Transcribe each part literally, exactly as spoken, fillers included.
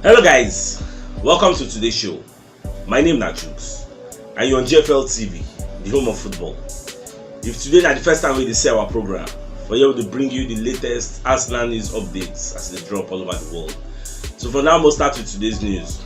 Hello guys, welcome to today's show. My name na Jukes and you're on G F L T V, the home of football. If today na the first time we dey see our program, for here we dey bring you the latest Arsenal news updates as they drop all over the world. So for now, we'll start with today's news.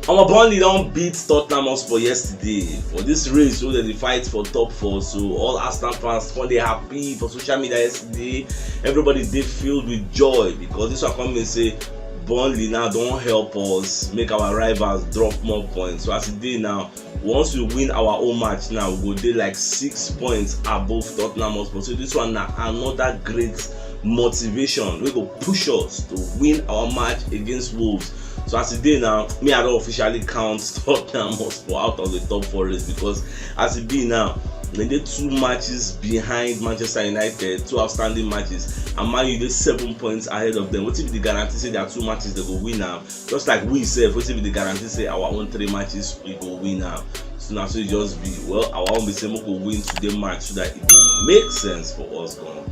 Our Burnley don beat Tottenham Hotspur yesterday for this race wey dem dey fight for top four. So all Arsenal fans come dey happy for social media yesterday. Everybody dey filled with joy because this one come mean say Burnley now don help us make our rivals drop more points. So as e dey now, once we win our own match now, we go dey like six points above Tottenham Hotspur. So this one na another great motivation wey go push us to win our match against Wolves. So as e dey now, me I don officially count Tottenham Hotspur out of the top four race because as e be now, dem dey two matches behind Manchester United, two outstanding matches, and Man U dey seven points ahead of them. Wetin be the guarantee say their two matches dem go win am? Just like we sef, wetin be the guarantee say our own three matches we go win am? So na so e just be. Well, our own be say make we win today match so that e go make sense for us gan.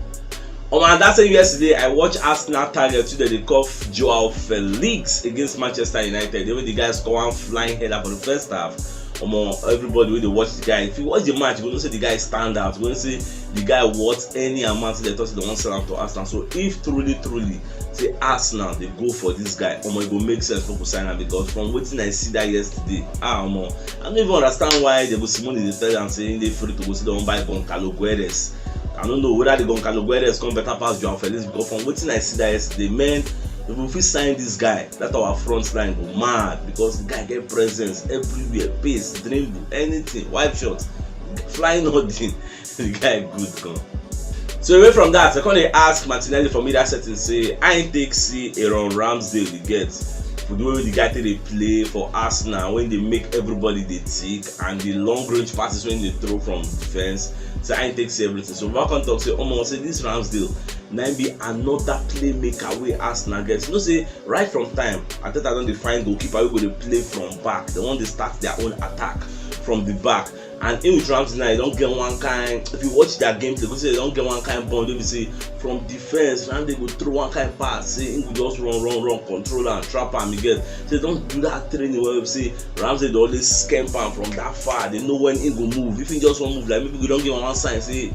Omo, and that same yesterday, I watch Arsenal target wey dem dey call Joao Felix against Manchester United. The way the guy score one flying header for the first half, omo, everybody wey dey watch the guy, if you watch the match, you go know say the guy stand out. You go know say the guy worth any amount wey dem talk say dem wan sell am to Arsenal. So if truly, truly say Arsenal dey go for this guy, omo, e go make sense for go sign am because from wetin I see that yesterday, ah, omo, I no even understand why Diego Simeone dey tell am say he dey free to go say dem wan buy Goncalo Guedes. I no know whether the Goncalo Guedes come better pass Joao Felix because from wetin I see that yesterday, man, if we fit sign this guy, that our front line go mad because the guy get presence everywhere, pace, dribble, anything, wipe shot, flying nothing. The guy good gan. So away from that, I come dey ask Martinelli for media settings say how he take see Aaron Ramsdale, you get, for the way the guy take dey play for Arsenal, when they make everybody dey tick and the long range passes when they throw from defense. So how he take see everything. So Baba come talk say, omo, say this Ramsdale na him be another playmaker wey Arsenal get. You know say right from time Arteta don dey find goalkeeper wey go dey play from back. Dem wan dey start their own attack from the back. And him with Ramsdale now, e don get one kind, if you watch their gameplay, you go see say e don get one kind bond wey be say from defense, Ramsdale go throw one kind pass, say him go just run, run, run, control am, trap am, you get. So dem don do that training well, say Ramsdale dey always scamp am from that far. Dem know when him go move. If him just wan move, like maybe we don give am one sign say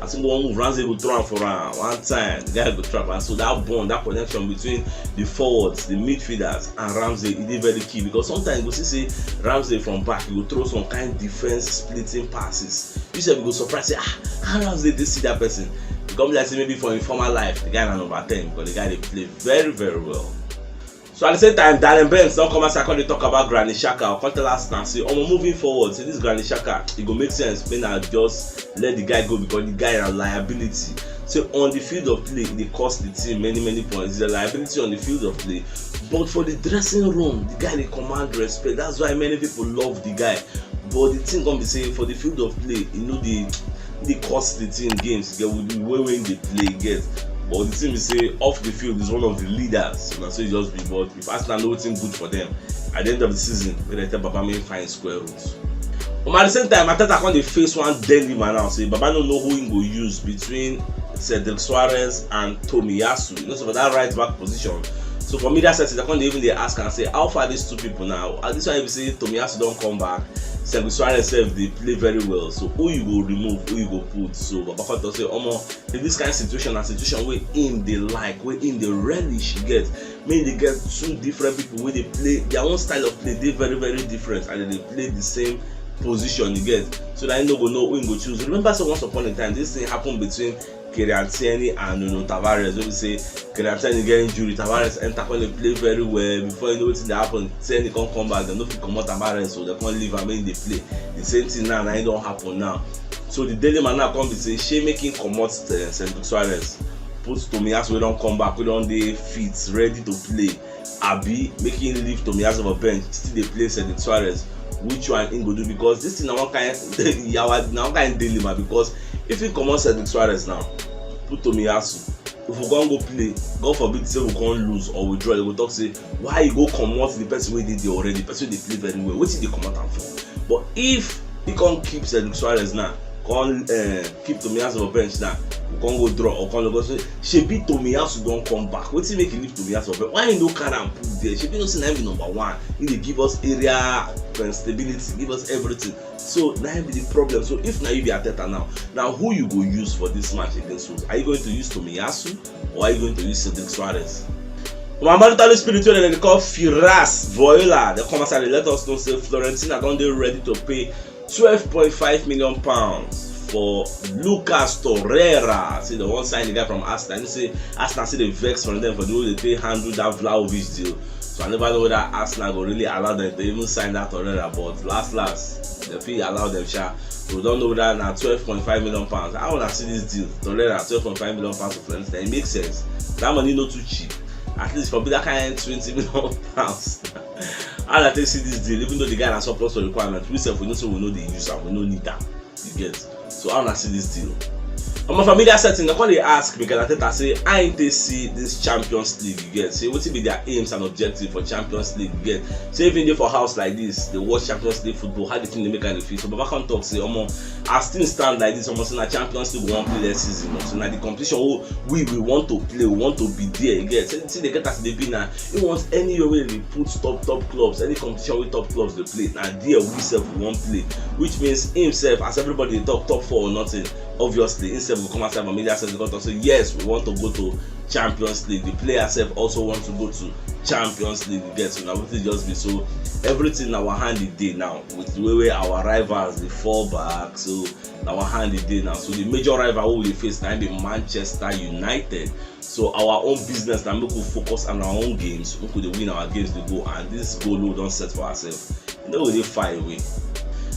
as him go wan move, Ramsdale go throw am for am one time, the guy go trap am. So that bond, that connection between the forwards, the midfielders, and Ramsdale, e dey very key because sometimes you go see say Ramsdale from back, he go throw some kind defense splitting passes. You sef go surprise say, ah, how Ramsdale dey see that person? E come be like say maybe for him former life, the guy na number ten because the guy dey play very, very well. So at the same time, Darren Bent don come outside come dey talk about Granit Xhaka. Come tell us now say, omo, moving forward, say this Granit Xhaka, e go make sense make na just let the guy go because the guy na liability. Say on the field of play, e dey cost the team many, many points. He's a liability on the field of play, but for the dressing room, the guy dey command respect. That's why many people love the guy. But the thing come be say for the field of play, e no dey, dey cost the team games, get, with the way wey him dey play, get. But the thing be say off the field, he's one of the leaders. So na so e just be. But if Arsenal know wetin good for them, at the end of the season, make dem tell Baba make him find square root. But at the same time, Arteta come dey face one dilemma now. Say Baba no know who him go use between Cedric Soares and Tomiyasu. You know, so for that right back position. So for media settings, I come dey even dey ask and say, how far these two people now? At this one, if you say Tomiyasu don come back, Cedric Soares sef dey play very well. So who you go remove, who you go put? So Baba come talk say, omo, in this kind of situation, a situation wey him dey like, wey him dey relish, you get. Make they get two different people wey dey play, their own style of play dey very, very different, and they dey play the same position, you get. So that you no go know who him go choose. Remember say once upon a time, this thing happened between Kieran Tierney and Nuno Tavares. Wey be say Kieran Tierney get injury, Tavares enter, come dey play very well. Before you know wetin dey happen, Tierney come come back, dem no fit comot Tavares, so dem come leave am make him dey play. The same thing now, na him don happen now. So the dilemma now come be say, shey make him comot, eh, Cedric Soares, put Tomiyasu wey don come back, wey don dey fit, ready to play, abi make him leave Tomiyasu for bench, still dey play Cedric Soares? Which one him go do? Because this thing na one kind yawa, na one kind dilemma. Because if him comot Cedric Soares now, put Tomiyasu, if we come go play, God forbid say we come lose or we draw, they go talk say, why you go comot the person wey dey there already, person wey dey play very well, wetin you dey comot am for? But if he come keep Cedric Soares now, come, eh, keep Tomiyasu for bench now, Come go draw or come go say, shebi Tomiyasu don come back. Wetin make you leave Tomiyasu for bench? Why you no carry am put there? Shebi you know say na him be number one. He dey give us area, um, stability, give us everything. So na him be the problem. So if na you be Arteta now, na who you go use for this match against Wolves? Are you going to use Tomiyasu or are you going to use Cedric Soares? My marital spirit wey dem dey call Firas Voila, dem come outside, dem let us know say Fiorentina don dey ready to pay twelve point five million pounds for Lucas Torreira. Say dem wan sign the guy from Arsenal. You know say Arsenal still dey vex from them for the way they take handle that Vlahovic deal. So I never know whether Arsenal go really allow them to even sign that Torreira, but last last, dem fit allow them sha. So we don know whether na twelve point five million pounds. How una see this deal? Torreira, twelve point five million pounds for Fiorentina. It makes sense. That money no too cheap. At least for be that kind twenty million pounds. How una take see this deal? Even though the guy na surplus to requirement, we sef we know say we no dey use am, we no need am. You get? So how una see this deal? Omo, for media setting, dem come dey ask Mikel Arteta say how him take see this Champions League, you get? Say wetin be their aims and objective for Champions League, you get? Say if him dey for house like this, dey watch Champions League football, how the thing dey make am dey feel? So Baba come talk say, omo, as things stand like this, omo, say na Champions League we wan play next season o. So na the competition wey we, we want to play, we want to be there, you get? Say, say dem get as e dey be na, he want anywhere wey dem dey put top, top clubs, any competition wey top clubs dey play, na there we sef we wan play. Which means him sef, as everybody dey talk, top four or nothing, obviously, him sef go come outside for media sef, go talk say, yes, we want to go to Champions League. The player sef also want to go to Champions League, you get? So na wetin e just be. So everything na our hand e dey now, with the way wey our rivals dey fall back. So na our hand e dey now. So the major rival wey we dey face na him be Manchester United. So our own business na make we focus on our own games, make we dey win our games dey go, and this goal wey we don set for ourselves, e no go dey far away.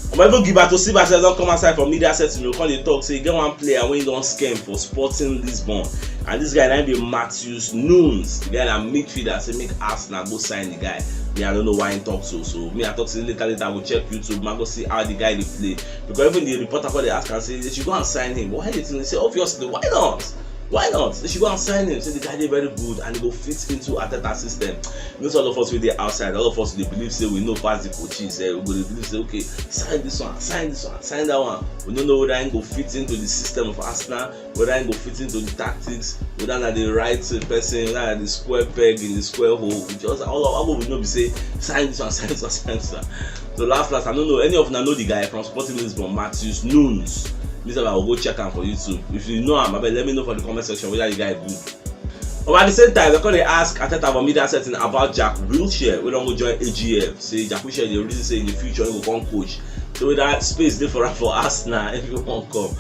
Omo, even Gilberto Silva sef don come outside for media setting o, come dey talk say e get one player wey don scam for Sporting Lisbon, and this guy na him be Matheus Nunes. The guy na midfielder, say make Arsenal go sign the guy. Me, I don't know why he talk so. So me, I talk say later, later I go check YouTube, ma go see how the guy dey play. Because even the reporter come dey ask am say they should go and sign him. Why you think? He say, obviously, why not? Why not? They should go and sign him. Say the guy dey very good and he go fit into Arteta system. You know, all of us wey dey outside, all of us dey believe say we know pass the coaches. Eh, we go dey believe say, okay, sign this one, sign this one, sign that one. We no know whether he go fit into the system of Arsenal, whether he go fit into the tactics, whether na the right person, whether na the square peg in the square hole. We just, all of, all we know be say, sign this one, sign this one, sign this one. So last, last, I don't know, any of una know the guy from Sporting Lisbon, Matheus Nunes? Me sef, I will go check am for YouTube. If you know am, abeg, let me know for the comment section whether the guy good. But at the same time, dem come dey ask Arteta for media setting about Jack Wilshere, wey don go join A G F. Say Jack Wilshere dey reason say in the future he go come coach. So whether space dey for am for Arsenal if he wan come.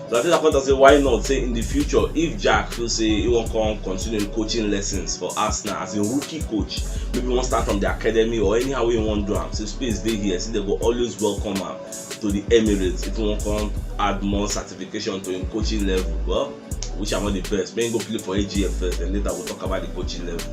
So Arteta come talk say why not? Say in the future, if Jack feel say he wan come continue coaching lessons for Arsenal as a rookie coach, maybe he wan start from the academy or anyhow wey he wan do am, say space dey here. Say dem go always welcome am to the Emirates if he wan come add more certification to him coaching level. Well, wish am all the best. Make him go play for A G F first, and later we'll talk about the coaching level.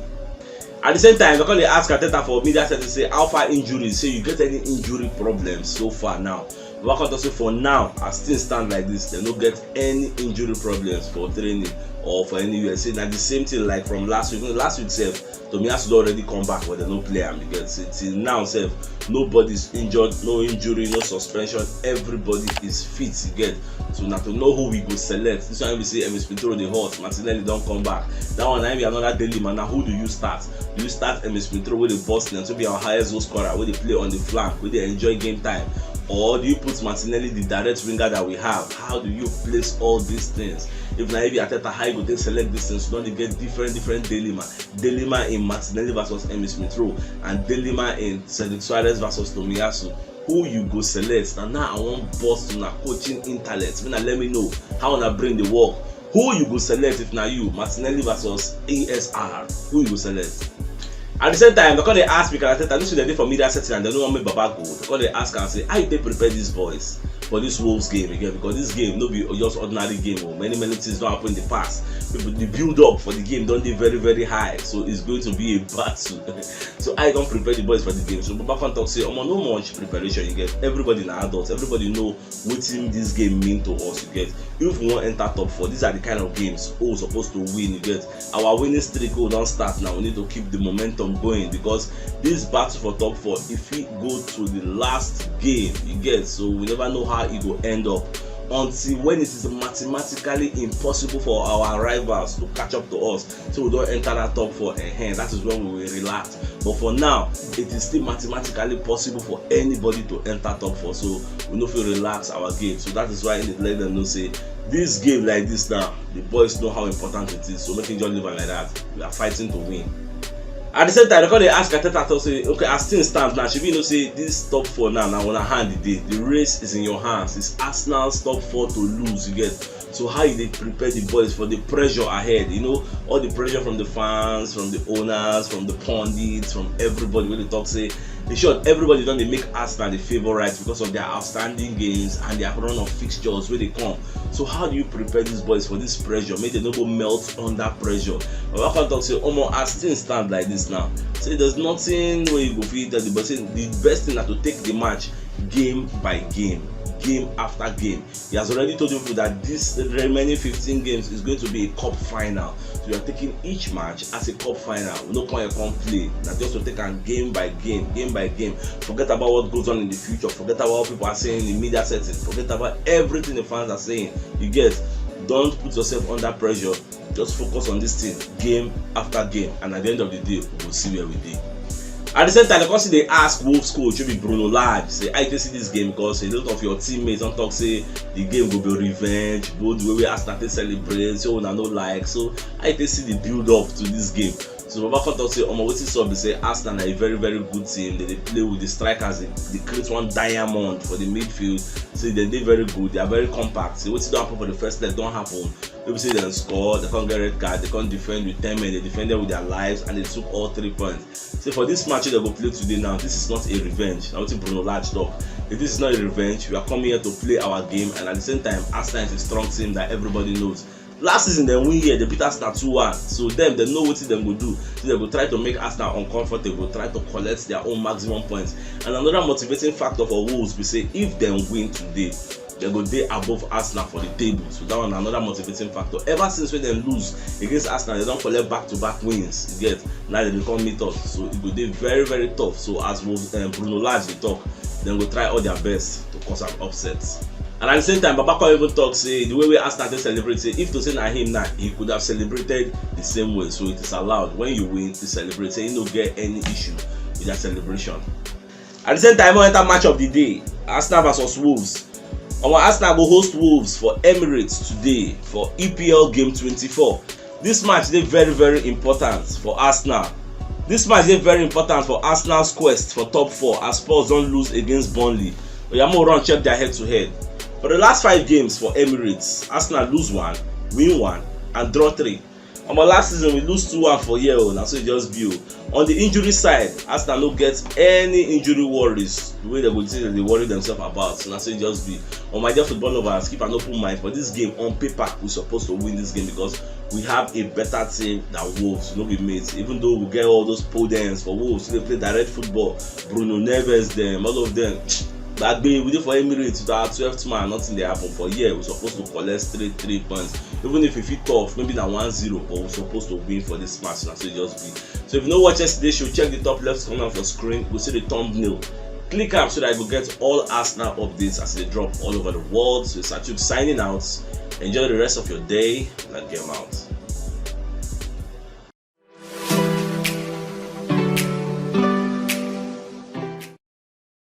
At the same time, dem come dey ask Arteta for media setting say, how far injuries? Say you get any injury problems so far now? Baba come talk say for now, as things stand like this, dem no get any injury problems for training or for anywhere. Say na the same thing like from last week. Last week sef, Tomiyasu don already come back, but dem no play am, you get? Say till now sef, nobody's injured, no injury, no suspension, everybody is fit, you get? So na to know who we go select. This one be say Emil Smith Rowe dey hot, Martinelli don come back. That one na be another dilemma. Now who do you start? Do you start Emil Smith Rowe wey dey burst nets, wey be our highest goal scorer, wey dey play on the flank, wey dey enjoy game time? Or do you put Martinelli, the direct winger that we have? How do you place all these things? If na you be Arteta, how you go take select these things? You don dey get different, different dilemma. Dilemma in Martinelli versus Emil Smith Rowe and dilemma in Cedric Soares versus Tomiyasu. Who you go select? Na now I wan burst una coaching intellect. Make una let me know how una brain dey work. Who you go select if na you? Martinelli versus A S R. Who you go select? At the same time, dem come dey ask Mikel Arteta, this week dem dey for media setting and dem no wan make Baba go. Dem come dey ask am say, how you take prepare these boys for this Wolves game again? Because this game no be just ordinary game o. Many, many things don happen in the past. People, the build up for the game don dey very, very high. So it's going to be a battle. So how you come prepare the boys for the game? So Baba come talk say, omo, no much preparation you get. Everybody na adults. Everybody know wetin this game mean to us, you get? If we wan enter top four, these are the kind of games we suppose to win, you get? Our winning streak wey don start now, we need to keep the momentum going, because this battle for top four, e fit go to the last game, you get? So we never know how e go end up. until when it is mathematically impossible for our rivals to catch up to us. So we don't enter that top four, and that is when we will relax. But for now, it is still mathematically possible for anybody to enter top four. So we no fit relax our game. So that is why I dey let them know say this game like this now, the boys know how important it is. So make it just leave am like that. We are fighting to win. At the same time, they come dey ask Arteta talk say, okay, as things stand now, shebi you know say this top four now, now on her hand e dey. The race is in your hands. It's Arsenal's top four to lose, you get. So how you dey prepare the boys for the pressure ahead? You know, all the pressure from the fans, from the owners, from the pundits, from everybody wey dey talk say, in short, everybody don dey make Arsenal the favourite because of their outstanding games and their run of fixtures wey dey come. So how do you prepare these boys for this pressure? Make dem no go melt under pressure. Baba come talk say, omo, as things stand like this now, say there's nothing wey you go fit tell the boys. Say the best thing na to take the match game by game, game after game. He has already told you people that this remaining fifteen games is going to be a cup final. So you are taking each match as a cup final. We no come here come play. Na just to take am game by game, game by game. Forget about what goes on in the future. Forget about what people are saying in the media setting. Forget about everything the fans are saying. You get, don't put yourself under pressure. Just focus on this thing game after game, and at the end of the day, we go see where we dey. At the same time, they come still dey ask Wolves coach, wey be Bruno Lage, say, how you take see this game? Because a lot of your teammates don talk say the game go be revenge, both the way wey Arsenal take celebrate, say una no like. So how you take see the build up to this game? So Baba come talk say, omo, wetin sup be say Arsenal na a very, very good team. They dey play with the strikers, they, they create one diamond for the midfield. Say they dey very good, they are very compact. Say wetin don happen for the first leg don happen. Wey be say dem score, they come get red card, they come defend with ten men, they defended with their lives and they took all three points. Say for this match wey dem go play today now, this is not a revenge. Na wetin Bruno Lage talk. If this is not a revenge, we are coming here to play our game, and at the same time, Arsenal is a strong team that everybody knows. Last season dem win here, they beat Arsenal two one. So dem, dem know wetin dem go do. So dem go try to make Arsenal uncomfortable, try to collect their own maximum points. And another motivating factor for Wolves be say if dem win today, dem go dey above Arsenal for the table. So that one na another motivating factor. Ever since wey dem lose against Arsenal, dem don collect back to back wins. You get, now dem dey come meet us. So e go dey very, very tough. So as Wolves, um, Bruno Lage dey talk, dem go try all their best to cause an upset. And at the same time, Baba come even talk say the way wey Arsenal take celebrate, say if to say na him now, he could have celebrated the same way. So it is allowed when you win to celebrate. Say he no get any issue with that celebration. At the same time, we enter match of the day: Arsenal versus Wolves. Our Arsenal go host Wolves for Emirates today for E P L game twenty-four. This match dey very, very important for Arsenal. This match dey very important for Arsenal's quest for top four as Spurs don lose against Burnley. Oya, make we run check their head to head. For the last five games for Emirates, Arsenal lose one, win one, and draw three. Omo, last season we lose two one for here o, na so e just be o. On the injury side, Arsenal no get any injury worries the way dem go say dem dey worry themselves about. So na so e just be. On my dear football lovers, keep an open mind for this game. On paper, we suppose to win this game because we have a better team than Wolves. No be mate. Even though we get all those Podence for Wolves, they play direct football. Bruno Neves, them, all of them. That day we dey for Emirates with our twelfth man, nothing dey happen. For here, we suppose to collect straight three points. Even if e fit tough, maybe na one zero, but we suppose to win for this match. Na so e just be. So if you no watch yesterday show, check the top left corner of your screen. You go see the thumbnail. Click am so that you go get all Arsenal updates as they drop all over the world. So it's Achuk signing out. Enjoy the rest of your day. Na game out.